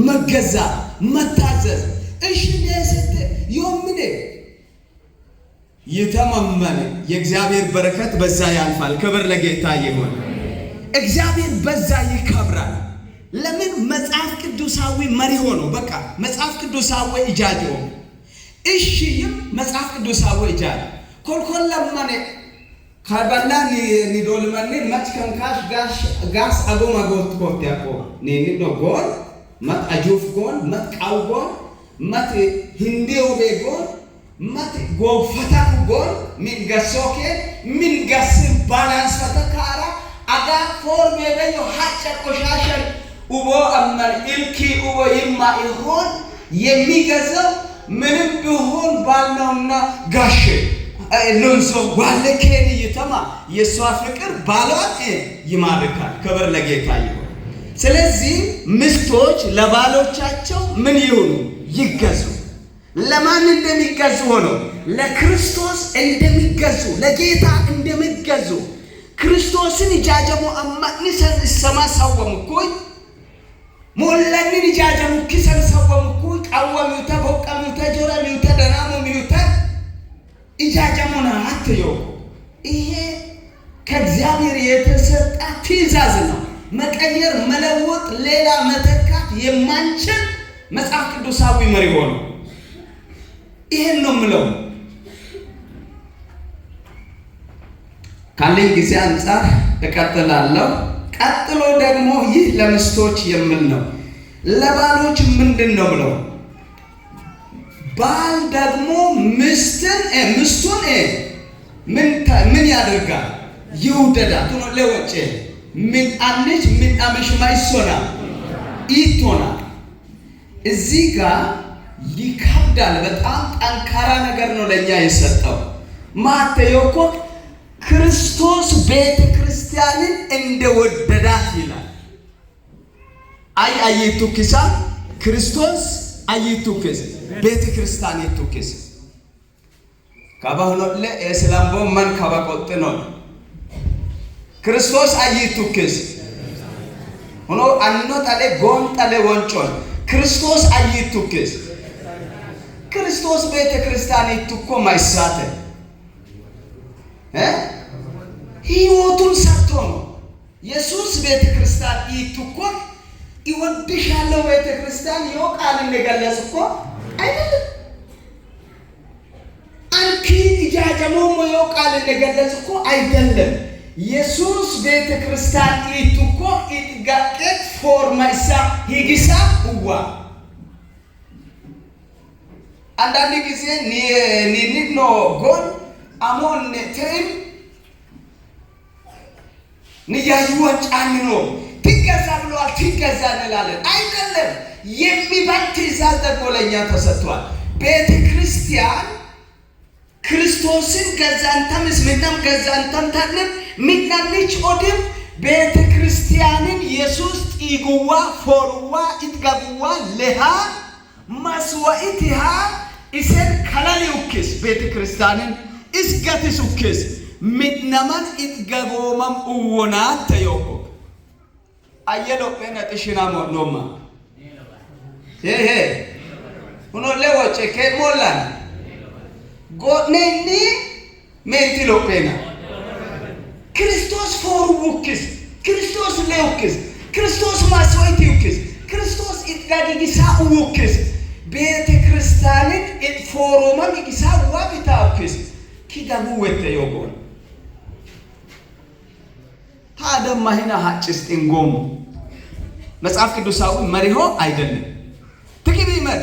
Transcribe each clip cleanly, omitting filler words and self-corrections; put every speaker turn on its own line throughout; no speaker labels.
መገዛት፣ መታዘዝ። እሺ ነስት ዮምኔ የተመመነ የእግዚአብሔር በረከት በዛ ያልፋል። ክብር ለጌታ ይሁን። እግዚአብሔር በዛ ይከብራል። ለምን? መጽሐፍ ቅዱሳዊ መሪ ሆኖ በቃ መጽሐፍ ቅዱሳዊ እጃጅ ሆኖ እሺይም መጽሐፍ ቅዱሳዊ እጃጅ ኮልኮል ለማኔ ከበላ ኒዶልመኔ መች ከንካሽ ጋሽ ጋስ አጎ ማጎት ኮት ያቆ ኒኒ ጎን መት አጁፍ ጎን መት ቃው ጎን መት ሂንዲ ኦቤ ጎን መት ጎፈታኩ ጎን ሚን ገሶኬ ሚን ገስ ባላንስ ፈተካራ አጋ ፎር ሜበዮ ሀጨ ቆሻሸን ኡቦ አመን ኢልኪ ኡቦ ይማ ይሆን የሚገዛው ምንም ቢሆን ባል ነውና ጋሼ ሎንሶ ዋለኬን እየተማ የእሷ ፍቅር ባሏን ይማርካል። ክብር ለጌታ ይሁን። ስለዚህ ሚስቶች ለባሎቻቸው ምን ይሁኑ? ይገዙ። ለማን እንደሚገዙ ሆኖ ለክርስቶስ እንደሚገዙ፣ ለጌታ እንደሚገዙ። ክርስቶስን ይጃጀሙ አማኒሰን ሰማ ሰወምኩኝ ሞለንን ይጃጀሙ ኪሰን ሰወምኩኝ ቀወሚውተ ቦቀሚውተ ጆረሚውተ ደናሙሚውተ ኢጃጀሙና አትዮ ይሄ ከእግዚአብሔር የተሰጠ ትእዛዝ ነው። መቀየር፣ መለወጥ፣ ሌላ መተካት የማንችል መጽሐፍ ቅዱሳዊ መሪ ሆኖ ይሄን ነው የምለው። ካለኝ ጊዜ አንጻር እቀጥላለሁ። ቀጥሎ ደግሞ ይህ ለሚስቶች የምል ነው። ለባሎች ምንድን ነው ብለው ባል ደግሞ ሚስትን ሚስቱን ምን ያደርጋል? ይውደዳት። ሆኖ ለወጭ ምን አንች ምን አመሽ ማይሶና ኢቶና እዚህ ጋር ይከብዳል። በጣም ጠንካራ ነገር ነው ለእኛ የሰጠው። ማቴዎ እኮ ክርስቶስ ቤተ ክርስቲያንን እንደወደዳት ይላል። አይ አይቱ ኪሳ ክርስቶስ አይቱ ኪስ ቤተ ክርስቲያን ቱኪስ ካባሁኖለ እስላምቦ መን ካባቆጥኖ ክርስቶስ አይቱ ኪስ ሆኖ አኖ ጠሌ ጎን ጠሌ ወንጮን ክርስቶስ አይቱ ኪስ ክርስቶስ ቤተ ክርስቲያን እኮ ማይሳተ ህይወቱን ሰጥቶ ነው። ኢየሱስ ቤተ ክርስቲያን እኮ ይወድሻለሁ ቤተ ክርስቲያን ይኸው ቃል እንደገለጽ እኮ አይደለም። አንኪ እጃጀሞሞ ይኸው ቃል እንደገለጽ እኮ አይደለም። ኢየሱስ ቤተ ክርስቲያን እኮ ኢትጋቄት ፎርማይሳ ሂጊሳ እዋ አንዳንድ ጊዜ ኒኒኖ ጎን አሞን ትም ንያዩወን ጫንኖ ትገዛ ብለዋል። ትገዛ እንላለን። አይደለም። የሚበልጥ ትእዛዝ ደግሞ ለእኛ ተሰጥቷል። ቤተ ክርስቲያን ክርስቶስን ገዛንተም እስምናም ገዛንተም ታንም ሚናንች ኦድም ቤተ ክርስቲያንን ኢየሱስ ጢጉዋ ፎርዋ ኢትገቡዋ ለሃ መስዋዕትሃ ኢሴን ከለሊ ኡክስ ቤተ ክርስቲያንን እስገትስ ኡክስ ሚድናማን ኢትገቦመም እወናት ተዮኮ አየሎጴነ ጥሽና ሞኖማ ሄ ሁኖ ለወጨ ከሞላን ጎኔኒ ሜንቲ ሎጴና ክርስቶስ ፎሩ ውክስ፣ ክርስቶስ ሌውክስ፣ ክርስቶስ ማስዋዕት ውክስ፣ ክርስቶስ ኢትጋዲጊሳ ውክስ ቤተ ክርስቲያንን ፎሮመም ኢሳ ዋቢታ ውክስ ኪዳቡ ወተ ዮጎን ታደማሂና ሀጭስ ጢንጎሙ መጽሐፍ ቅዱሳዊ መሪሆ አይደለም። ትግቢ መር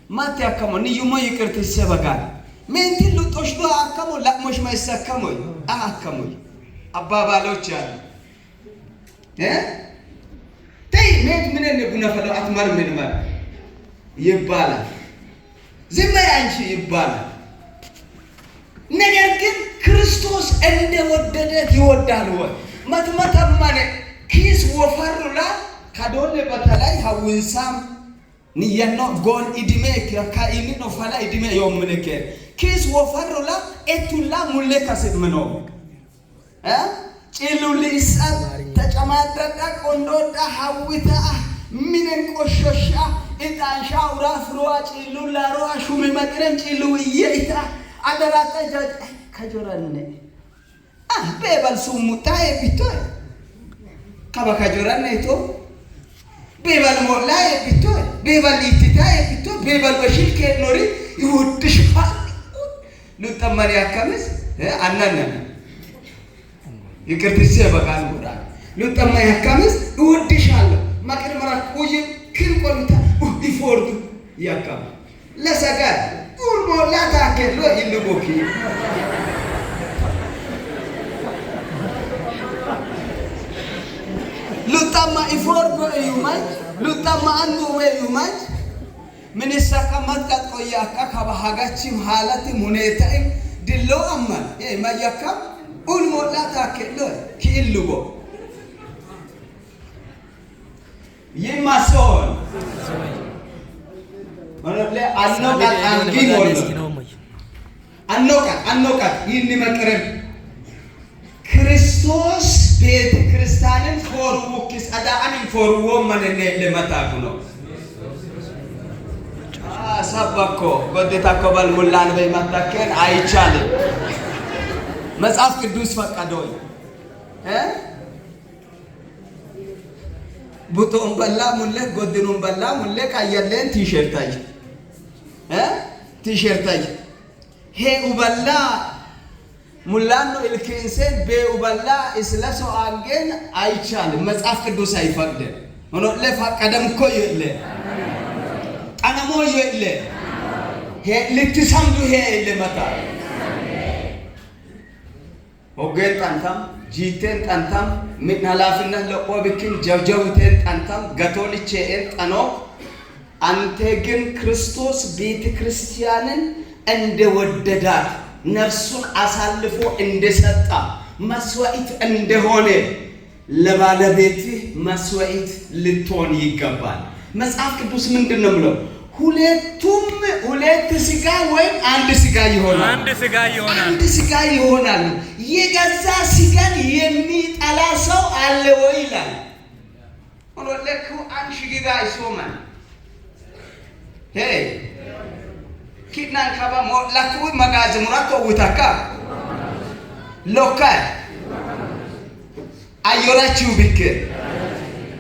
ማት ያከሞ ንዩሞ ይቅርት ይሰበጋል ሜንቲ ሉጦሽዶ አከሞ ላቅሞሽ ማይሰከሞይ አከሞይ አባባሎች ያሉ ተይ ሜት ምን ቡነፈለው አትመር ምን መር ይባላል። ዝም በይ አንቺ ይባላል። ነገር ግን ክርስቶስ እንደወደደ ይወዳል ወይ መትመተማነ ኪስ ወፈሩላ ከዶነ በተላይ ሀውንሳም ንየኖ ጎን ኢድሜ ከኢኒ ኖፈላ ኢድሜ ዮምንከ ኪስ ወፈሩላ ኤቱላ ሙሌ ከስድምኖ ጭሉልኢሳ ተጨማደዳ ቆንዶዳ ሀዊታ ምንን ቆሾሻ ኢጣንሻ ውራፍሮዋ ጭሉ ላሮዋ ሹሚ መቅረም ጭሉ እየኢታ አደራጣ ጃጅ ከጆራነ ቤበል ሱሙጣ የቢቶ ከባ ከጆራነ ይቶ ቤበል ሞላ የቢቶ ቤበል ኢትታ የቢቶ ቤበል በሽል ከኖሪ ይወድሻል ሉጠመን ያከምስ አናነ ይቅርትሴ በቃል ጎዳ ሉጠማ ያከምስ እወድሻለሁ ማቅድመራ ቆየ ክን ቆልታ ይፎርዱ ያካም ለሰጋድ ኡልሞላ ታከሎ ይልቦኪ ሉጣማ ይፎርዱ እዩማይ ሉጣማ አንዱ ወዩማይ ምንሳካ ማጥቃት ቆያካ ከባሃጋችም ሃላትም ሁኔታም ድሎ አማን ማያካ ኡልሞላ ታከሎ ኪልቦ ይማሶን አኖቃት ይህን መቅረብ ክርስቶስ ቤተ ክርስቲያንን ፎርውክስ አዳአንን ፎርዎ መነነ ለመታኩ ነው ሰበኮ ጎዴታኮ በልሙላን በይመታከን አይቻልም። መጽሐፍ ቅዱስ ፈቀዶኝ ቡጦን በላ ሙሌ ጎድኑን በላ ሙሌ ቀየለን ቲሸርታይ ቲሸርታይ ሄ ኡበላ ሙላኖ ኢልኪንሴን ቤ ኡበላ እስለሶ አንጌን አይቻልም። መጽሐፍ ቅዱስ አይፈቅድም። ሆኖ ለፈቀደም እኮ የለ ቀነሞ የለ ልትሰምዱ ሄ ለመታ ሆጌን ጠንታም ጂቴን ጠንታም ምን ኃላፊነት ለቆ ብክን ጀብጀውቴን ጠንታም ገቶልቼን ጠኖ አንተ ግን ክርስቶስ ቤተ ክርስቲያንን እንደወደዳት ነፍሱን አሳልፎ እንደሰጣ መስዋዕት እንደሆነ ለባለቤትህ መስዋዕት ልትሆን ይገባል። መጽሐፍ ቅዱስ ምንድን ነው ብለው? ሁለቱም ሁለት ስጋ ወይም አንድ ስጋ ይሆናል።
አንድ ስጋ ይሆናል።
አንድ ስጋ ይሆናል። የገዛ ስጋን የሚጠላ ሰው አለ ወይ ይላል። ሆኖ ለኩ አንሺ ጊጋ ይሶማል ሄይ ኪናን ካባ ሞላኩ መጋዝ ሙራቶ ውታካ ሎካ አዮራችሁ ብክር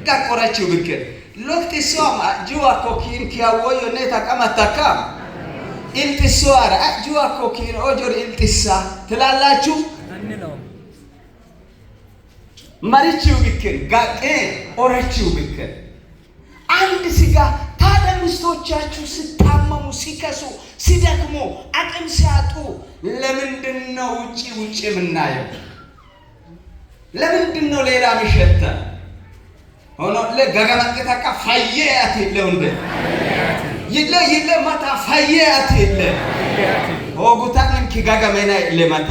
ጋቆራችሁ ብክር ሎክቲሶማ ጅዋ ኮኪን ኪያወዮ ኔታ ቀመታካ ኢልጥሶ አረ ጅዋ ኮኪን ኦጆር ኢልጥሳ ትላላችሁ። መሪችው ብክር ጋቄ ኦረችው ብክር አንድ ስጋ። ታዲያ ሚስቶቻችሁ ሲታመሙ፣ ሲከሱ፣ ሲደክሙ፣ አቅም ሲያጡ ለምንድን ነው ውጪ ውጪ የምናየው? ለምንድን ነው ሌላ የሚሸተን? ሆኖ ለጋጋማቄታካ ፋዬ አትለ እንደ ይለ ይለ ማታ ፋዬ አትለ ሆጉታንም ኪጋጋሜና ለማታ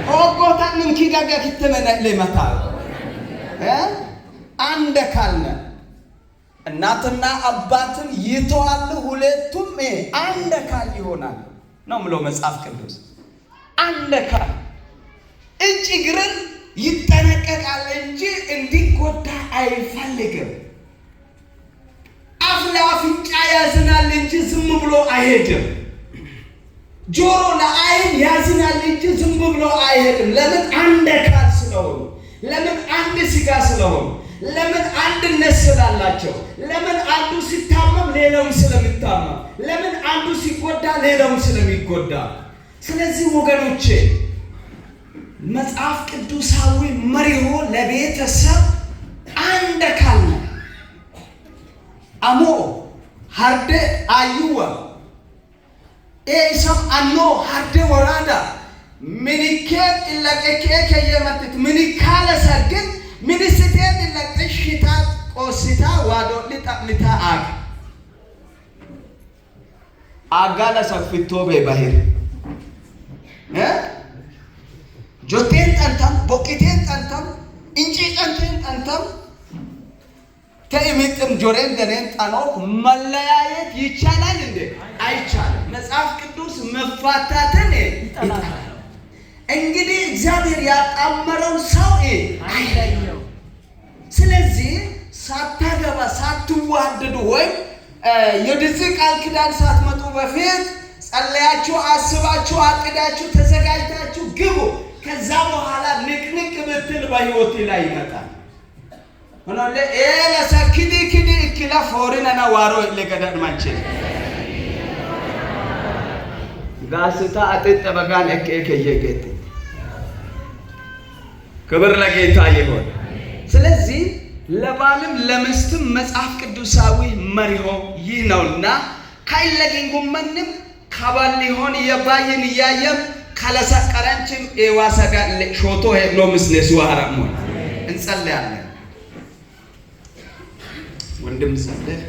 ሆጎታንም ኪጋጋ ኪተመና ለማታ አንድ ካልነ እናትና አባትን ይተዋሉ፣ ሁለቱም አንድ አካል ይሆናል ነው ምለው መጽሐፍ ቅዱስ። አንድ አካል እጅ እግርን ይጠነቀቃል እንጂ እንዲጎዳ አይፈልግም። አፍ ለአፍንጫ ያዝናል እንጂ ዝም ብሎ አይሄድም። ጆሮ ለዓይን ያዝናል እንጂ ዝም ብሎ አይሄድም። ለምን? አንድ አካል ስለሆኑ። ለምን? አንድ ስጋ ስለሆኑ። ለምን? አንድነት ስላላቸው። ለምን? አንዱ ሲታመም ሌላውም ስለሚታመም። ለምን? አንዱ ሲጎዳ ሌላውም ስለሚጎዳ። ስለዚህ ወገኖቼ መጽሐፍ ቅዱሳዊ መሪሆ ለቤተሰብ አንድ አካል ነው። አሞ ሀርደ አዩዋ ኤሰም አኖ ሀርደ ወራዳ ምንኬን ኢለቀኬ ከየመትት ምንካለ ሰግን ሚኒስቴር ኢለቅሽታ ቆስታ ዋዶሊ ጠቅሚታ አግ አጋለ ሰፊቶ ቤባሂር ጆቴን ጠንተም ቦቂቴን ጠንተም እንጪጨንቴን ጠንተም ተኢምጥም ጆሬን ደኔን ጠኖክ መለያየት ይቻላል እንዴ? አይቻልም። መጽሐፍ ቅዱስ መፋታትን ይጠላል። እንግዲህ እግዚአብሔር ያጣመረውን ሰው አይለየው። ስለዚህ ሳታገባ ሳትወ ስትዋደዱ ወይም የዚህ ቃል ኪዳን ሳትመጡ በፊት ጸለያችሁ፣ አስባችሁ፣ አቅዳችሁ፣ ተዘጋጅታችሁ ግቡ። ከዛ በኋላ ንቅንቅ ብትል በህይወት ላይ ይመጣል። ሆኖ ኤለሰ ኪዲ ኪዲ እክላ ፎሪነና ዋሮ ለገዳን ማንችል ጋስታ አጥጥ በጋን እክ እክ የጌት ክብር ለጌታ ይሁን። ስለዚህ ለባልም ለምስትም መጽሐፍ ቅዱሳዊ መርሆ ይህ ነውና ካይለጊንጉመንም ከባል ሊሆን የባይን እያየም ካለሰቀረንችም ኤዋሰጋ ሾቶ ሄድኖ ምስኔሱ አረሞ እንጸልያለን። ወንድም ጸልህ።